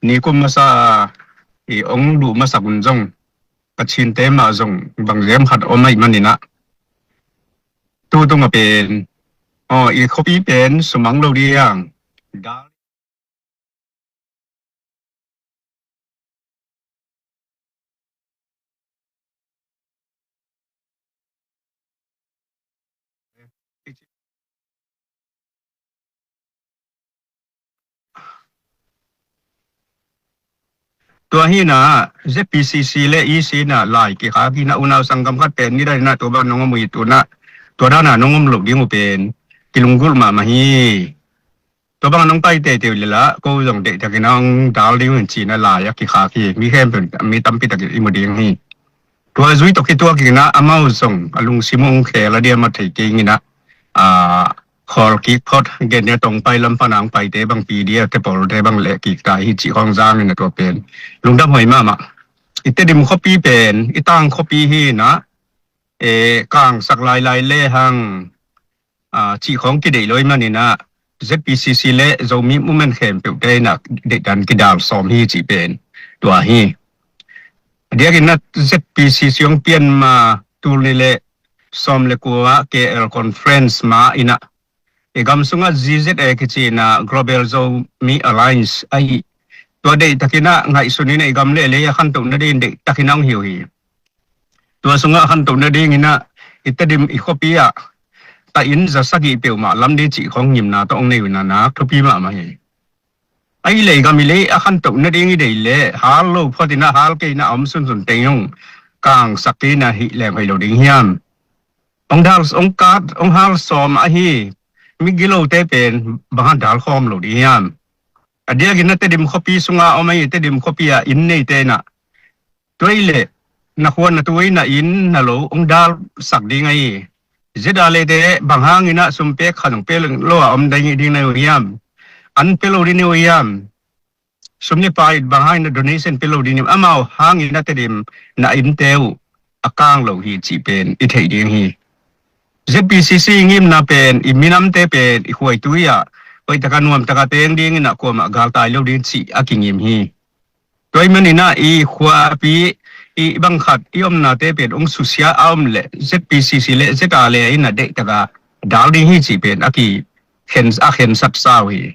nikum masa a i ong duh masak un zong, Kachinte mah zong bangziam khat om ahih maninah, tu tungah pen, aw, i khuapi pen sumang lo ding. Tua hinah Z P C C le E C inah lai kikhak hinah, unau sanggam khat pen nidang inah tua bang nong om uh hi. Tunah tua danah nong om loh ding uh pen kilunggulh mahmah hi. Tua bangah nong pai teitei uh leh lah ko zong deihtakinah hong dal ding uh hi cinah lai a kikhak hi. Mi khempeuh, mi tampi tak i mu ding hi. Tua zui tawh kituakinah amau zong a lungsim uh hong khel a diam a thei kei inginah, a, khawl kik phot, gen dia tong pai lam pana hong paite bang P D F te pawlte bang leh kik ta hi cih khawng zangin a tua pen lungdam huai mahmah. I Tedim khuapi pen i tang khuapi hinah, e, kangsak lailai lehang, a, cih khawng kideih lo ahih maninah Z P C C le Zomi Movement khempeuhte inah deihdan kidal sawm hi cih pen tua hi. A diakinah Z P C C hong pian ma tul nih le sawm le kua K L Conference ma inah i gam sungah G Z A kici inah Global Zomi Alliance ahi, tua deihtakinah ngaihsun inah i gam le lei a khantoh nading deihtakinah hong hi uh hi. Tua sungah a khantoh nadinginah i Tedim i khuapi ah ta inn za sagih peuhmah lam ding cih khawng ngimna tawh hong nei uh inah nak thupi mahmah hi. Ahi leh i gam i lei a khantoh nading i deih leh hal lo phuatinah hal kei inah a om sunsun teng hong kangsak kei inah hih leng hoih lo ding hiam? Hong dal, hong kat, hong hal sawm ahi migilote pen bangah dal khawm lo ding hiam? A diakinah Tedim khuapi sungah om ahi, Tedim khuapi ah inn neite inah tua hi leh na khua na tui na inn na lo hong dalsak ding ahi. Z R A te bang hanginah sum pek khat hong pek lo a om dai ngih ding na uh hiam? An pia lo ding na uh hiam? Sum ne pai bang hanginah donation pia lo ding hiam? Amau hanginah Tedim na innte uh a kang lo hi cih pen i theih ding hi. Z P C C i ngimna pen i minamte pen i khuaitui ah hoihtaka nuamtaka teng dinginah kuamah galtai lo ding cih a kingim hi. Tua ahih maninah i khuapi i bangkhat i omnate pen hong susia a om leh Z P C C le Z R A inah deihtaka dal ding hi cih pen a kikhen, a khensat sa uh hi.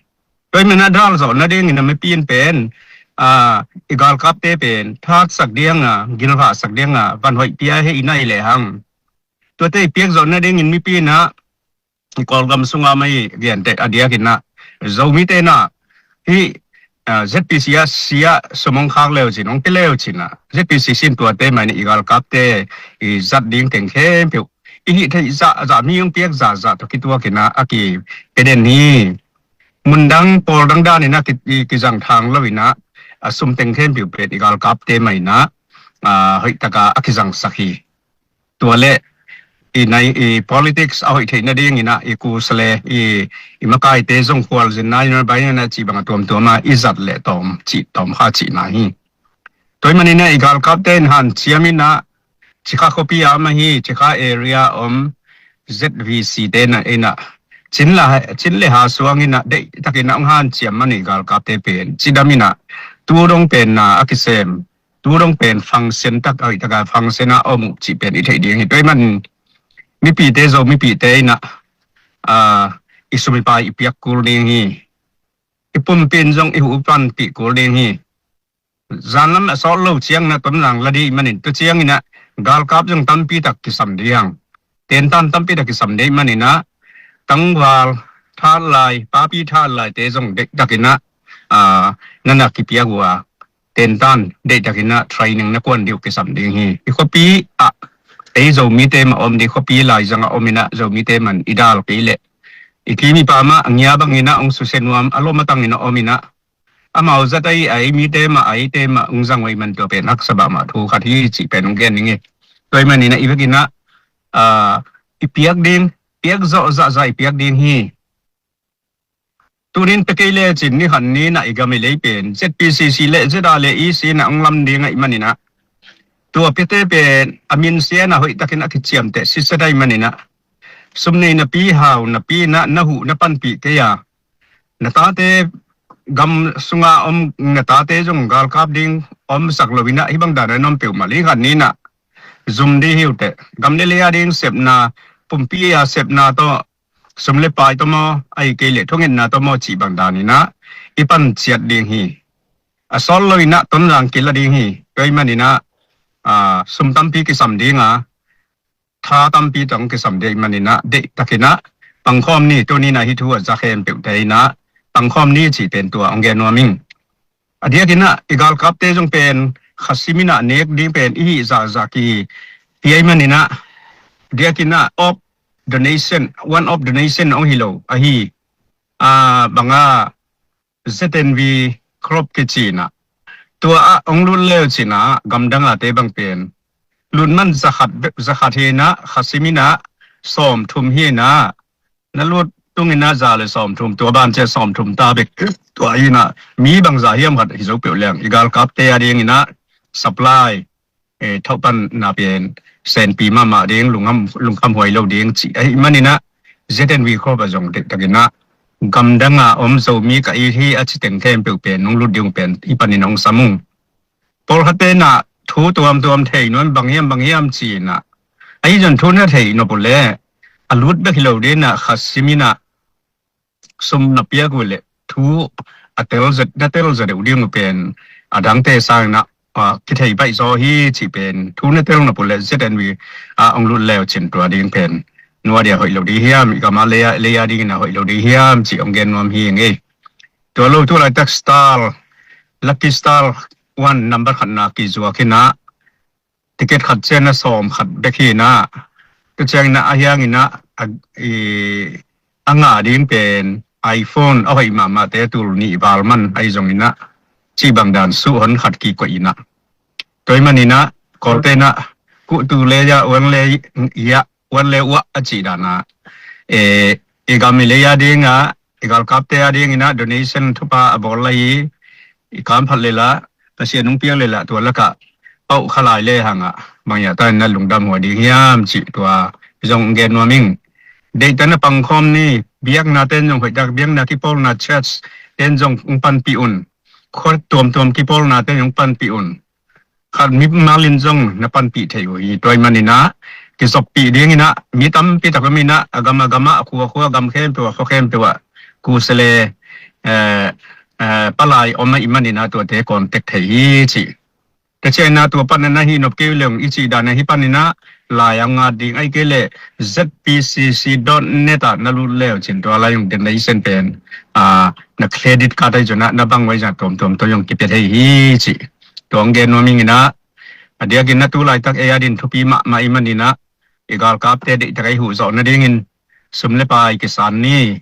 Tua ahih maninah dal zawh nadingin a mipi in pen, a, i galkapte pen thatsak dinga, gilvahsak dinga van hoih pia hi inah i lehang, tuate i piak zawh nadingin mipi inah i Kawlgam sunga mah i genteh a diakinah Zomite inah hih, a, Z P C C ah sum hong khak leu cin, hong pia leu cinah Z P C C in tuate mah inah i galkapte i zat ding teng khempeuh i hih theih zahzah, mi hong piak zahzah tawh kituakinah a kipia den hi. Mundang pawldang daninah ki, i, kizang thang loinah a sum teng khempeuh pen i galkapte mah inah, a, hoihtaka a kizangsak hi. Tua le i nai, i politics a hoih theih nadinginah i kusa le i, i makaite zong khualzinna i nai bainana cih bangah tuamtuama i zat le tawm cih, tawm kha cihna hi. Tua ahih maninah i galkapte in hanciam inah Cikha khuapi a om ahi, Cikha area om Z V C te inah, inah cin le, cin le ha suanginah deihtakinah hong hanciam man i galkapte pen cidam inah tu dong pen na a kisem, tu dong pen function tak a hoihtaka function a om uh cih pen i theih ding hi. Tua ahih man mipite, Zo mipite inah, a, i sum i pai i piak kul ding hi. I pumpi in zong i huh i panpih kul ding hi. Zanlam a sawt lo cianginah tonzang la dih manin tu cianginah galkap zong tampi tak kisam ding hang. Tentan tampi tak kisam dih maninah tangval thatlai, papi thatlaite zong deihtakinah, a, na na kipiak uh a, tentan deihtakinah training na kuan dih uh kisam ding hi. I khuapi ah ei Zomite mah om dih, khuapi laizangah om inah Zomite man i dal kei leh i kim i pam ah a ngia banginah hong susia nuam a lom a tanginah om inah amau zat ahi a ei mite mah, a eite mah hong zang uh ahih man tua pen haksa mahmah thu khat hi cih pen hong gen ning hi. Tua ahih maninah i vekinah, a, i piak ding, piak zawh zahzah i piak ding hi. Tunin pia kei lecin ni khat ni inah i gam i lei pen Z P C C le Z R A le E C inah hong lam ding ahih maninah tua piate pen a minsia inah hoihtakin a kiciamteh sitset ahih maninah sum nei napi, hau napi inah na huh na panpih kei a, na tate gam sunga om na tate zong galkap ding om sak lo inah, hih bang dan a na om peuhmah lei khat ni inah zum ding hi uh teh. Gam le lei a ding sepna, pumpi a sepna tawh, sum le pai tawh maw, ahih kei leh thungetna tawh maw cih bang dan inah i pan ciat ding hi. A sawt lo inah Tonzang kila ding hi. Tua ahih man inah, ah, sum tampi kisam ding a, tha tampi tawh kisam ding ahih man inah, deihtak inah pangkhawm ni. Tuni inah hih thu a za khempeuhte inah pangkhawm ni cih pen tua hong gen nuam ing. A diak inah i galkapte zong pen khasim inah nek ding pen i hih zahzah kihi hi ahih man inah, diak inah of the nation, one of the nation hong hi lo ahi, ah, bang a Z N V crop kici inah, tua ah hong lut leu cin ah gamdang ate bang pen lut man za khat, za khat hi inah, khasim inah sawmthum hi inah, na lut tung inah za le sawmthum, tua ban ciang sawmthum ta bek. Tua hi inah mi bangzah hiam khat hi zo peuh leng i galkapte a ding inah supply, eh, thohpanna pen senpi mahmah ding, lungkham, lungkham huai lo ding cih ahih man inah, Z N V crop ah zong deihtak inah gamdang a om Zomi ka it hi a ci teng khempeuh pen hong lut ding uh pen i pan inah hong sam ung. Pawlkhatte inah thu tuamtuam thei nuam, bang hiam bang hiam ci inah, ahi zong thu na thei nop uh leh a lut bek hi lo ding inah, khasim inah sum na piak uh leh thu a tel zet, na tel zet uh ding uh pen a dangte sang inah, ah, kithei baih zaw hi cih pen thu na tel nop uh leh Z N V ah hong lut leu cin tua ding pen nua dia hoih lo ding hiam, i gam a lei a, lei a ding inah hoih lo ding hiam cih hong gen nuam hi ing ei. Tua lo tu laitak Star, Lucky Star one number khatna kizuak inah, ticket khat ciang a sawm khat bek hi inah, tua ciang inah a hiang inah a, i, a ngah ding pen iPhone a hoih mahmahte tul nih val man ahi zong inah, cih bang dan suh hon khat kikoih inah. Tua ahih man inah Kawlte inah kuh tu le ya, wan le ya, wan le uah a cih dan ah, eh, i gam i lei a ding ah, i galkapte a ding inah donation thupha a bawl lai hi. I kamphat le lah, Pasian hong piak le lah, tua lakah pauh kha lai le hang ah bang hiam ta inah lungdam huai ding hiam cih tua zong gen nuam ing. Deihtak inah pangkhawm ni, biakna ten zong hoihtak, biakna kipawlna church ten zong hong panpih un. Khua tuamtuam kipawlna ten zong panpih un. Khat mimal in zong na panpih thei uh hi. Tua ahih man inah kizoppih ding inah mi tampi tak om inah, a gam a gam ah, a khua a khua, a gam khempeuh ah, khua khempeuh ah, khusia le, eh, eh, palai om ahih man inah tuate contact thei hi cih. Tua ciang inah tua pan inah hih nop kei uh leh i cih dan ah hih pan inah lai a ngat ding, ahih kei leh Z P C C dot net ah na lut leu cin tua lai hong den na i sen pen, ah, na credit card ahi zong inah na bang uh ahi zong tuamtuam tawh hong kipia thei hi cih tua hong gen nuam ing inah. A diak inah tu laitak ei a din thupi mahmah ahih man inah i galkapte deihtak a i huh zawh nadingin sum le pai kisan ni.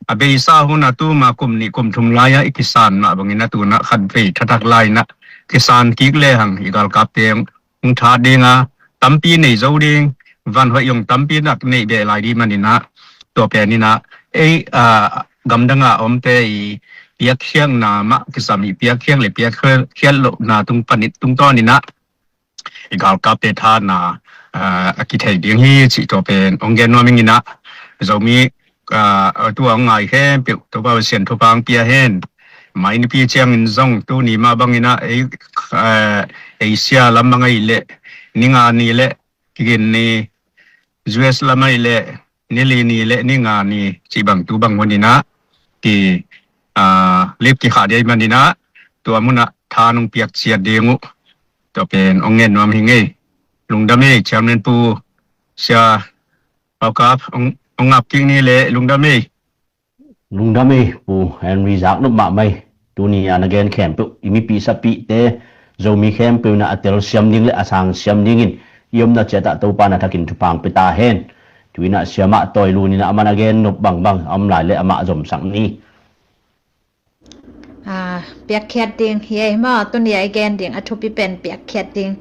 A beisa hun a tuma kum nih kum thum lai ah i kisan mah bang inah tu inah khatvei thathak lai inah kisan kik le hang i galkapte hong, hong that ding a, tampi nei zo ding, van hoih zong tampi nak neih beh lai ding man inah, tua pen inah ei, ah, gamdang a omte i piakkhiatna mah kisam hi. Piakkhiat le piakkhiat lohna tung pan in, tungtawn inah i galkapte thatna, ah, a kithei ding hi cih tua pen hong gen nuam ing inah. Zomi, ah, tu a hong ngai khempeuh Topa Pasian thupha hong pia hen. Mai nipi ciangin zong tuni mah bang inah ei, ah, Asia lam bang ahih leh ni nga ni le kigin ni, U S lam ahih leh ni li ni le ni nga ni cih bang tu bang hun inah ki, ah, lip kikhah ding ahih man inah tua mun ah tha nong piak ciat ding uh. Tua pen hong ngen nuam hi ing ei. Lungdam ei, Chairman Pu, Sia Paukap, hong, hong ap kik ni le lungdam ei. Lungdam ei, Pu Henry, zak nop mahmah ei. Tuni a na gen khempeuh i mipi sapite, Zomi khempeuh inah a telsiam ding le a sangsiam dingin i omna ciat ah Topa na thakin thupha hong pia ta hen. Tu inah siamah Tawi Lun inah amah na gen nop bangbang a om lai le amah zomsak ni. Ah, piakkhiat ding hi ei maw, tuni a i gen ding a thupi pen piakkhiat ding.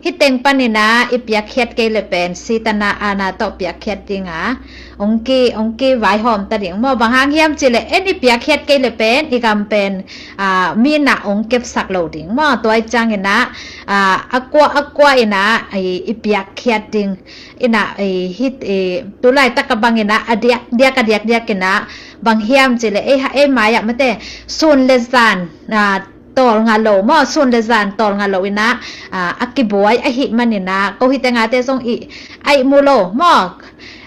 Hih teng panin ah i piakkhiat kei le pen Satan a aana tawh piakkhiat ding a, ong ki, ong kivaihawm ta ding maw. Bang hang hiam cih leh en i piakkhiat kei le pen i gam pen, aa, mi in ah ong kepsak lo ding maw. Tua ahih ciangin ah, aa, a kua a kua in ah i, i piakkhiat ding. In ah, i, hih, i, tu laitak a bang in ah a diak, diak, a diakdiak in ah bang hiam cih leh ei ha, ei mai ah mate, sun le zan, aa, tawlnga lo maw, sun le zan tawlnga lo in ah, aa, a kibuai ahih manin ah, ko hih tengte zong i, a ihmu lo maw,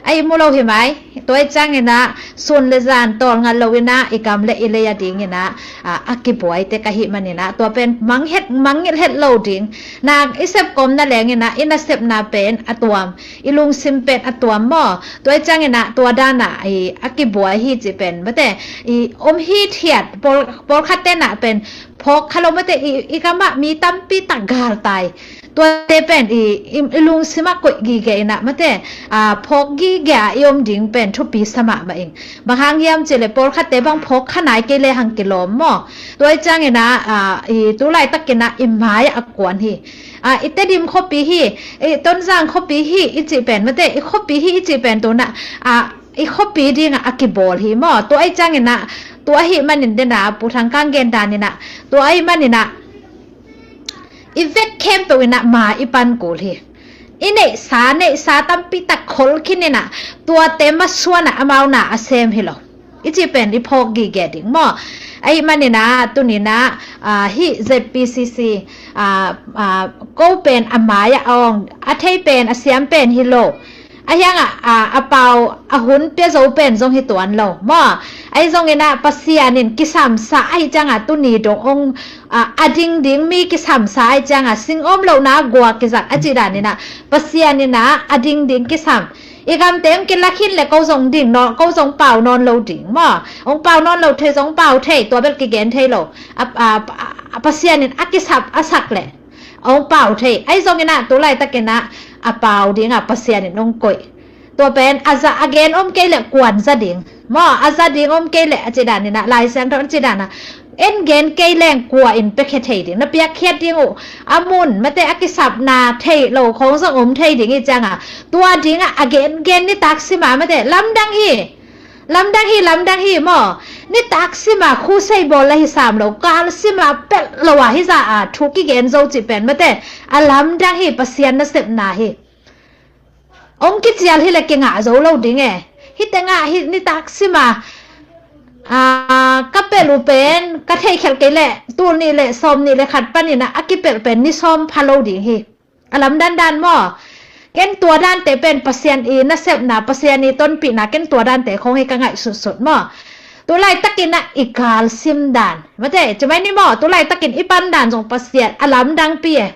a ihmu lo hi mai. Tua ahih ciangin ah sun le zan tawlnga lo in ah i gam le i lei a dingin ah, aa, a kibuai tek ahih manin ah, tua pen mangngilh het, mangngilh het lo ding. Na i sep kawm na leng in ah i nasepna pen a tuam, i lungsim pen a tuam maw. Tua ahih ciangin ah tua dan ah i, a kibuai hi cih pen mate, i om hithiat, pawl, pawlkhat ten ah pen phawk kha lo mate, i, i gam ah mi tampi tak galtai. Tuate pen i, i, i lungsim ah koih gige in ah mate, aa, phawk gige a i om ding pen thupi sa mahmah ing. Bang hang hiam cih leh pawlkhatte bang phawk kha nai kei le hang kilawm maw. Tua ahih ciangin ah, aa, i tu laitak in ah i mai ah a kuan hi. Aa, i Tedim khuapi hi, i Tonzang khuapi hi i cih pen mate, i khuapi hi i cih pen tu in ah, aa, i khuapi ding ah a kibawl hi maw. Tua ahih ciangin ah, tua ahih manin den ah, Pu Thang Kang gen dan in ah, tua ahih manin ah i vek khempeuh in ah ma i pan kul hi. I neihsa, neihsa tampi tak khol khin in ah, tuate masuan ah amau na a sem hi lo i cih pen i phawk gige ding maw. Ahih manin ah tuni in ah, aa, hih Z P C C, aa, aa, ko pen a mai ah a ong, a thei pen, a siam pen hi lo. Ahih hang ah, aa, a pau, a hun pia zo pen zong hi tuan lo maw. Ahi zongin ah Pasian in kisamsa ahih ciang ah tuni dong ong, aa, a ding ding mi kisamsa ahih ciang ah sing om lohna gua kizat a cih dan in ah Pasian in ah a ding ding kisam. I gamte ong kila khin le ko zong ding nawn, ko zong pau nawn lo ding maw. Ong pau nawn lo thei zong pau thei, tua bel kigen thei lo. A, a, a, a Pasian in a kisap a sak le ong pau thei. Ahi zongin ah tu laitak in ah a pau ding ah Pasian in ong koih. Tua pen a za, a gen om kei le kuan za ding maw, a za ding om kei le a cih dan in ah, Lai Siangtho a cih dan ah, en gen kei leng kua in piakhia thei ding, na piakkhiat ding uh a mun mate, a kisapna theih lo khong zong om thei ding i ciang ah, tua ding ah a gen gen nitak sim a mate, lamdang hi. Lamdang hi, lamdang hi maw. Nitak sim a khusei bawl la hi sam lo, kal sim a pelh lo a hi za a thu kigen zo cih pen mate, a lamdang hi, Pasian nasepna hi. Ong kicial hi le kingah zo lo ding e. Hih teng ah hih nitak sim a, aa, ka pelh uh pen ka theihkhelh kei le, tul nih le sawm nih le khat panin ah a kipelh pen ni sawm pha lo ding hi. A lamdang dan maw. Ken tua dante pen Pasian i nasepna, Pasian i tonpihna, ken tua dante khong hi ka ngaihsutsut maw. Tu laitak in ah i kal sim dan mate, ci mai ni maw, tu laitak in i pan dan zong Pasian a lamdangpi e.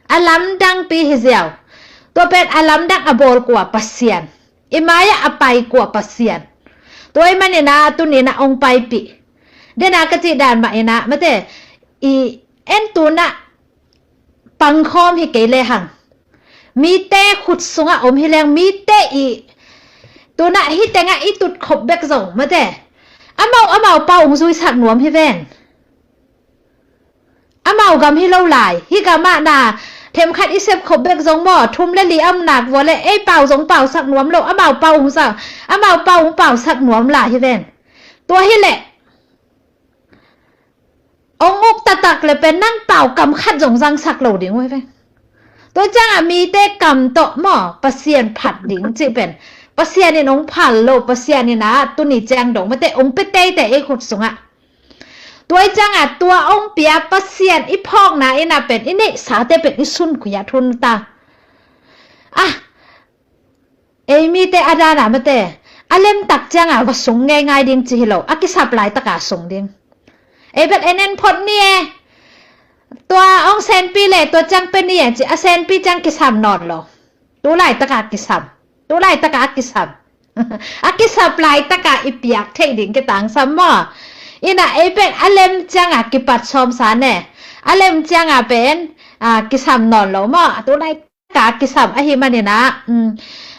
A lamdangpi hi ziau. Tua pen a lamdang a bawl kua? Pasian. I mai ah a pai kua? Pasian. Tua ahih manin ah tuni in ah ong paipih. Den ah ka cih dan mah in ah mate, i en tu in ah pangkhawm hi kei le hang, mite khut sung ah om hi leng, mite i tu in ah hih teng ah i tut khop bek zong mate, amau, amau pau ong zuisak nuam hi ven. Amau gam hi lo lai, hih gam ah na themkhat i sep khop bek zong maw, thum le li a om nak vua le ei pau zong pausak nuam lo, amau pau ong zang, amau pau ong pausak nuam lai hi ven. Tua hi le ong uk taktak le pen nang pau kam khat zong zangsak lo ding uh hi ven. Tua ciang ah mite kam tawh maw Pasian phat ding cih pen Pasian in ong phal lo, Pasian in ah tuni ciang dong mate ong pia teitei ei khut sung ah. Tua ahih ciang ah tua ong pia Pasian i phawkna in ah pen i neihsate pen i sunkhui ah thun ta. Ah, ei mite a dan ah mate, a lemtak ciang ah va sung ngeingai ding ci hi lo, a kisap laitak ah sung ding. Ei bel en en phot ni e. Tua ong senpi le tua ciang pe ni e ci, a senpi ciang kisam nawn lo. Tu laitak ah kisam. Tu laitak ah kisam. A kisap laitak ah i piak theih ding kitangsam maw. In ah ei pen a lem ciang ah kipat sawm sa ne. A lem ciang ah pen, aa, kisam nawn lo maw. Tu laitak ah kisam ahih manin ah, um,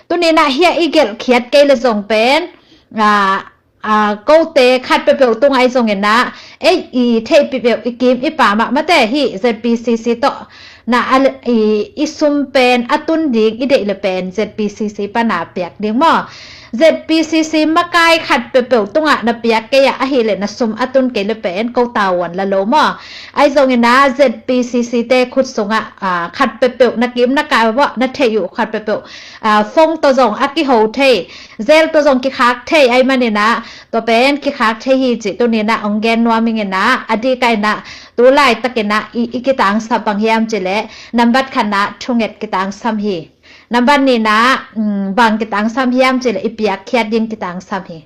tuni in ah hih i gelhkhiat kei le zong pen, aa, aa, kote khat peuhpeuh tung ah i zongin ah ei i theihpih peuh i kim i pam ah mate hih Z P C C tawh na a, i, i sum pen a tun ding i deih le pen Z P C C pana piak ding maw. Z P C C makai khat peuhpeuh tungah na piak kei ah, ahih leh na sum a tun kei le pen ko tavuan la lo maw. Ahi zongin ah Z P C C te khut sungah, ah, khat peuhpeuh na kim na kai maw, na theih uh khat peuhpeuh, ah, phone tawh zong a kiho thei, Zelle tawh zong kikhak thei ahih manin ah, tua pen kikhak thei hi cih tuni-in ah hong gen nuam ing in ah, a dik ah in ah, tu laitakin ah i, i kitangsap bang hiam cih leh, nambat khatna ah thunget kitangsam hi. Nambat nihna ah, um, bang kitangsam hiam cih leh, i piakkhiat ding kitangsam hi.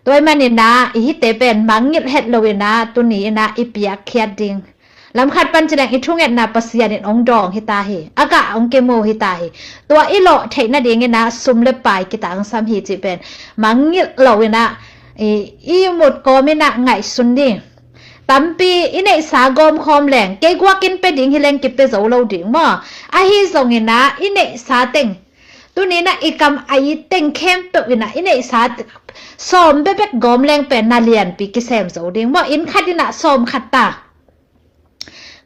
Tua ahih manin ah, i hihte pen mangngilh het lo in ah, tuni in ah i piakkhiat ding. Lam khat pan ci leng i thungetna Pasian in hong dawng hi ta hi. A gah hong kimu hi ta hi. Tua i lawh theih nadingin ah sum le pai kitangsam hi cih pen mangngilh lo in ah, i, i mut kawmin ah ngaihsun ding. Tampi i neihsa gawmkhawm leng, kei guakin pia ding hi leng kipia zo lo ding maw. Ahi zongin ah i neihsa teng, tuni in ah i kam a it teng khempeuh in ah i neihsa te-, sawm bekbek gawm leng pen na lianpi kisem zo ding maw. Inn khat in ah sawm khat ta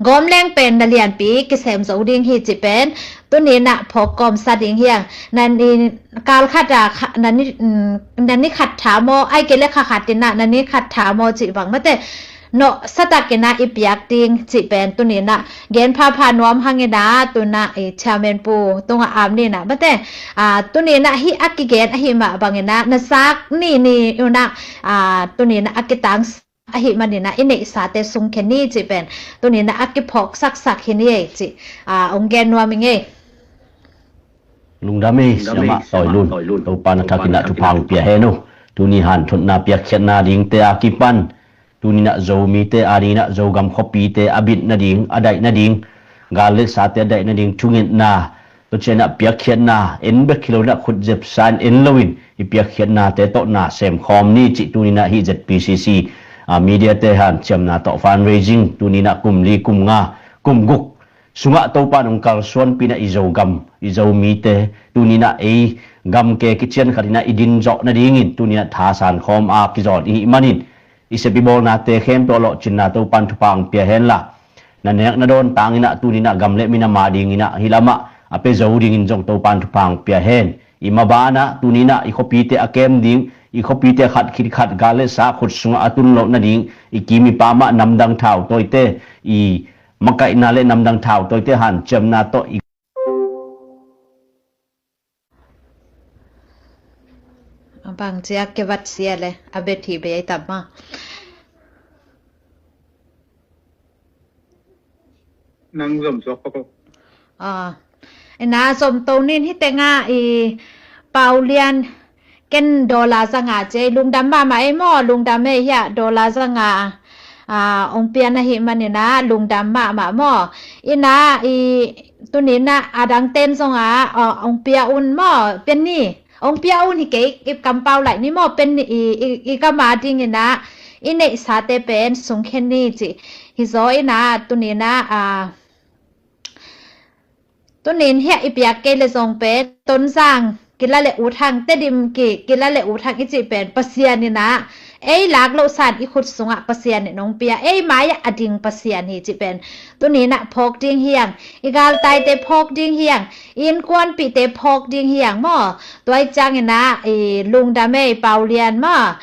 gawm leng pen na lianpi kisem zo ding hi cih pen tuni in ah phawk kawmsa ding hi hang. Na ni kal khat ah kha-, na ni, mm, na ni khat tha maw, ahih kei leh kha khat in ah na ni khat tha maw cih bang mate, nawhsa takin ah i piak ding cih pen tuni in ah gen phapha nuam hang in ah, tu-in ah i Chairman Pu Tung Am in ah mate, ah, tuni in ah hih a kigen ahih mah bangin ah na zak ni ni un ah, ah, tuni in ah a kitang ahih manin ah i neihsate sungkhia ni cih pen tuni in ah a kiphawk saksak hi ni ei cih, ah, hong gen nuam ing ei. Lungdam ei, siamah Tawi Lun. Topa'n a thakin ah thupha hong pia hen uh. Tuni hanthotna piakkhiatna dingte a kipan, tuni in ah Zomite a dingin ah Zogam khuapite a bit nading, a daih nading, gal le sate a daih nading thungetna, tua ciang ah piakkhiatna, en bek hi lo in ah khut zepsa in en loin, i piakkhiatnate tawh na semkhawm ni cih tuni in ah hih Z P C C, ah, mediate hanciamna tawh fundraising, tuni in ah kum li, kum nga, kum guk sungah Topa'n hong kalsuanpih in ah i Zogam, i Zomite, tuni in ah ei gamke kician khat in ah i din zawh nadingin, tuni in ah thasan khawm a kizawn i hih manin, i sep i bawlnate khempeuh a lawhcinna Topa'n thupha hong pia hen la. Na nek na dawn tangin ah tuni in ah gam le minam a dingin ah hih lamah a pia zo dingin zong Topa'n thupha hong pia hen. I maban ah tuni in ah i khuapite a kem ding, i khuapite khat khit khat gal le sa khut sungah a tun loh nading, i kim i pam ah namdang thautawite, i makaihna le namdang thautawite hanciamna tawh i A bang ciak ke vat sia le, a bet hi bei ai tam ma. Nang zom suak ko. Ah. Ina zom to nin hi tenga i Paulian ken dollar zanga ce lungdam mama ei mo, lungdam ei hia dollar zanga. Ah, ong pian ahi manina lungdam mama mo. Ina i tunina adang ten zonga, ah, ong pia un mo, pian ni. Ong pia un hi kei, i kampau lai ni maw, pen i, i, i kama dingina, i neihsate pen sungkhen ni ci. Hi zaw ina, tunina, a, tunin hia i piak kei le zong pen, Tonzang, kila le ut hang, Tedim ki, kila le ut hang i ci pen, Pasian ina, ei lak loh san i khut sungah Pasian in ong pia, ei mai-ah a ding Pasian hi ci pen, tunina phawk ding hiang, i galtaite phawk ding hiang, i innkuanpihte phawk ding hiang maw. Tua i ciangina, i lungdam ei Paulian maw.